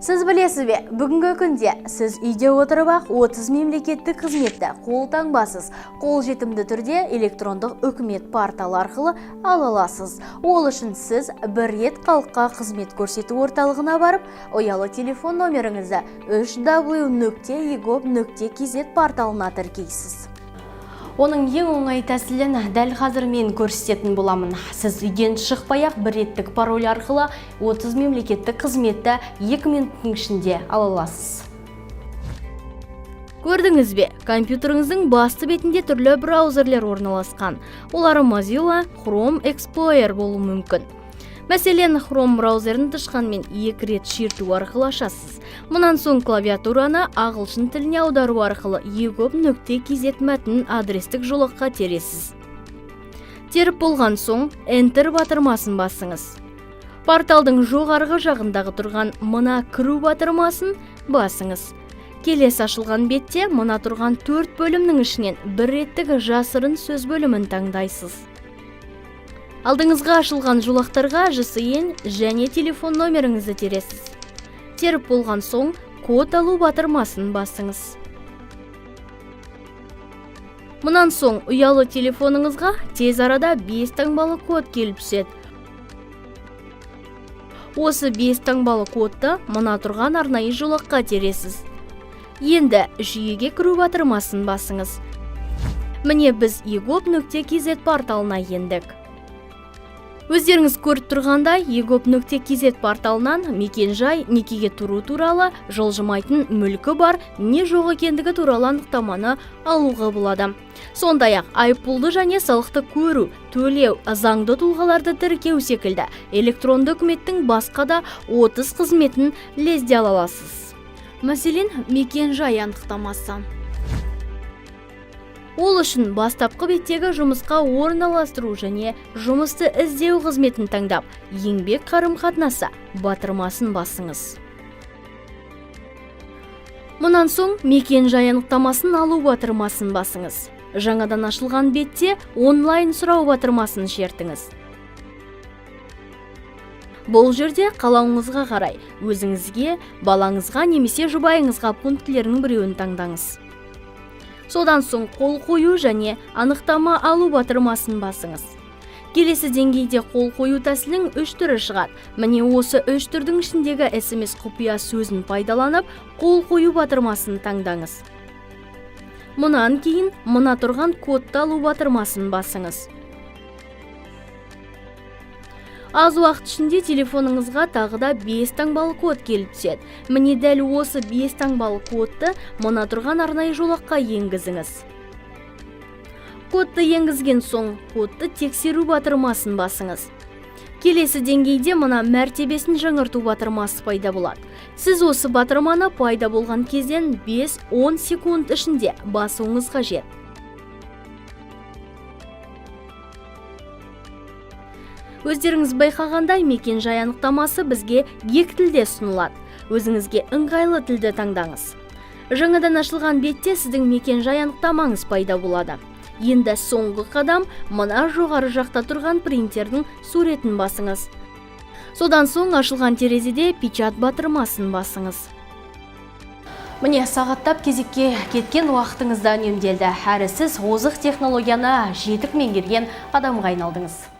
Сіз білесіз бе, бүгінгі күнде сіз үйде отырып-ақ 30 мемлекеттік қызметті қолтаңбасыз, қолжетімді түрде электрондық үкімет порталы арқылы ала аласыз. Ол үшін сіз бір рет халыққа қызмет көрсету орталығына барып, ұялы телефон номеріңізді www.egov.kz порталына тіркейсіз. Оның ең оңай тәсілін дәл қазір мен көрсететін боламын. Сіз үйден шықпай-ақ бір реттік пароль арқылы 30 мемлекеттік қызметті 2 минуттың ішінде ала аласыз. Көрдіңіз бе, компьютеріңіздің басты бетінде түрлі браузерлер орналасқан. Олар Mozilla, Chrome, Explorer болуы мүмкін. Мәселен, Chrome браузерін тышқанмен екі рет шерту арқылы ашасыз. Мұнан соң клавиатураны ағылшын тіліне аудару арқылы egov.kz мәтінін адрестік жолаққа тересіз. Теріп болған соң Enter батырмасын басыңыз. Порталдың жоғарғы жағындағы тұрған мына кіру батырмасын басыңыз. Келесі ашылған бетте мына тұрған төрт бөлімнің ішінен бір реттік жасырын сөз бөлімін таңдайсыз. Алдыңызға ашылған жолақтарға ЖСН және телефон номеріңізді тересіз. Теріп болған соң код алу батырмасын басыңыз. Мұнан соң ұялы телефоныңызға тез арада 5 таңбалы код келіп түседі. Осы 5 таңбалы кодты мына тұрған арнайы жолаққа тересіз. Енді жүйеге кіру батырмасын басыңыз. Міне, біз egov.kz порталына ендік. Өздеріңіз көріп тұрғандай, egov.kz порталынан мекен-жай, некеге тұру туралы, жылжымайтын мүлкі бар, не жоқ екендігі туралы анықтаманы алуға болады. Сондай-ақ айыппұлды және салықты көру, төлеу, заңды тұлғаларды тіркеу секілді электронды үкіметтің басқа да 30 қызметін лезде ала аласыз. Мәселен, мекен-жай анықтамасы. Ол үшін бастапқы беттегі жұмысқа орналастыру және жұмысты іздеу қызметін таңдап, еңбек қарым-қатынасы батырмасын басыңыз. Мұнан соң мекен-жай анықтамасын алу батырмасын басыңыз. Жаңадан ашылған бетте онлайн сұрау батырмасын шертіңіз. Бұл жерде қалауыңызға қарай өзіңізге, балаңызға немесе жұбайыңызға пунктілерінің біреуін таңдаңыз. Содан соң қол қою және анықтама алу батырмасын басыңыз. Келесі деңгейде қол қою тәсілінің үш түрі шығады. Міне, осы үш түрдің ішіндегі SMS құпия сөзін пайдаланып, қол қою батырмасын таңдаңыз. Мұнан кейін мына тұрған кодты алу батырмасын басыңыз. Аз уақыт ішінде телефоныңызға тағы да 5 таңбалы код келіп түседі. Міне, дәл осы 5 таңбалы кодты мына тұрған арнайы жолаққа енгізіңіз. Кодты енгізген соң кодты тексеру батырмасын басыңыз. Келесі деңгейде мына мәртебесін жаңарту батырмасы пайда болады. Сіз осы батырманы пайда болған кезден 5-10 секунд ішінде басуыңыз қажет. Өздеріңіз байқағандай, мекен-жай анықтамасы бізге екі тілде ұсынылады. Өзіңізге ыңғайлы тілді таңдаңыз. Жаңадан ашылған бетте сіздің мекен-жай анықтамаңыз пайда болады. Енді соңғы қадам: мына жоғары жақта тұрған принтердің суретін басыңыз. Содан соң ашылған терезеде печать батырмасын басыңыз. Міне, сағаттап кезекке кеткен уақытыңыз да үнемделді. Әрі сіз озық технологияны жетік меңгерген адамға айналдыңыз.